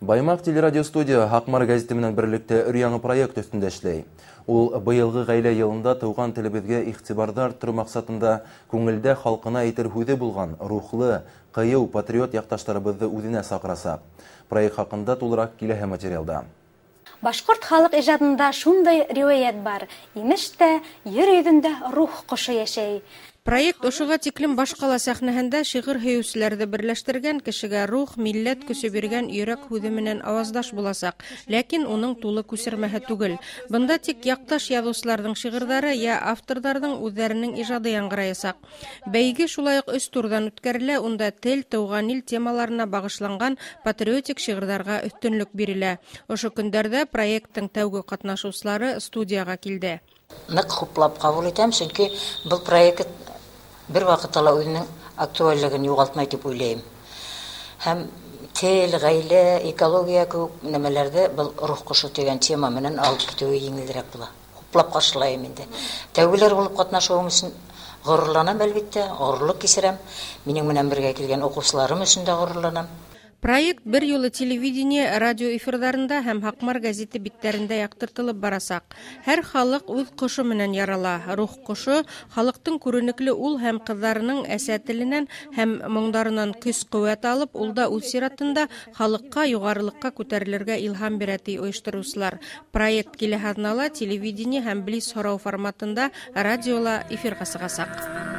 Баймаҡ телерадиостудия Һаҡмар гәзите менән берлектә өр-яңы проект өҫтөндә эшләй. Ул быйылғы ғаилә йылында тыуған телебеҙгә иғтибарҙы арттырыу маҡсатында күңелдә халҡына әйтер һүҙе булған рухлы, ҡыйыу патриот яҡташтарыбыҙҙы үҙенә саҡырасаҡ. Проект хаҡында тулыраҡ киләһе материалда. Башҡорт халыҡ ижадында шундай риүәйәт бар: имеш тә, ер йөҙөндә рух ҡошо йәшәй. Проект ошоға тиклем баш ҡала сәхнәһендә шиғыр һөйөүселәрҙе берләштергән, кешегә рух, милләт көсө биргән йөрәк һүҙе менән ауаздаш буласаҡ. Ләкин уның тулы күсермәһе түгел. Бында тик яҡташ яҙыусыларҙың шиғырҙары йә авторҙарҙың үҙҙәренең ижады яңғыраясаҡ. Бәйге шулай уҡ өс турҙан үткәрелә, унда тел, тыуған ил темаларына бағышланған патриотик шиғырҙарға өҫтөнлөк бирелә. Ошо көндәрҙә проекттың тәүге ҡатнашыусылары студияға килде. Ныҡ хуплап ҡабул итәм, сөнки был проект бер ваҡытта ла үҙенең актуальлеген юғалтмай тип уйлайым. Һәм тел, ғаилә, экология кеүек нәмәләрҙе был рух ҡошо тигән тема менән алып китеүе еңелерәк була. Хуплап ҡаршылайым инде. Тәүгеләр булып ҡатнашыуым өсөн ғорурланам, әлбиттә, ғорурлыҡ кисерәм. Минең менән бергә килгән уҡыусыларым өсөн дә ғорурланам. Проект бер юлы телевидение, радио эфирҙарында һәм Һаҡмар гәзите биттәрендә яҡтыртылып барасаҡ. Һәр халыҡ үҙ ҡошо менән ярала. Рух ҡошо халыҡтың күренекле ул һәм ҡыҙҙарының әсә теленән һәм моңдарынан көс-ҡеүәт алып, ул да үҙ сиратында халыҡҡа юғарылыҡҡа күтәрелергә илһам бирә, ти ойоштороусылар. Проект киләһе аҙнала телевидение һәм блиц һорау форматында радиола эфирға сығасаҡ.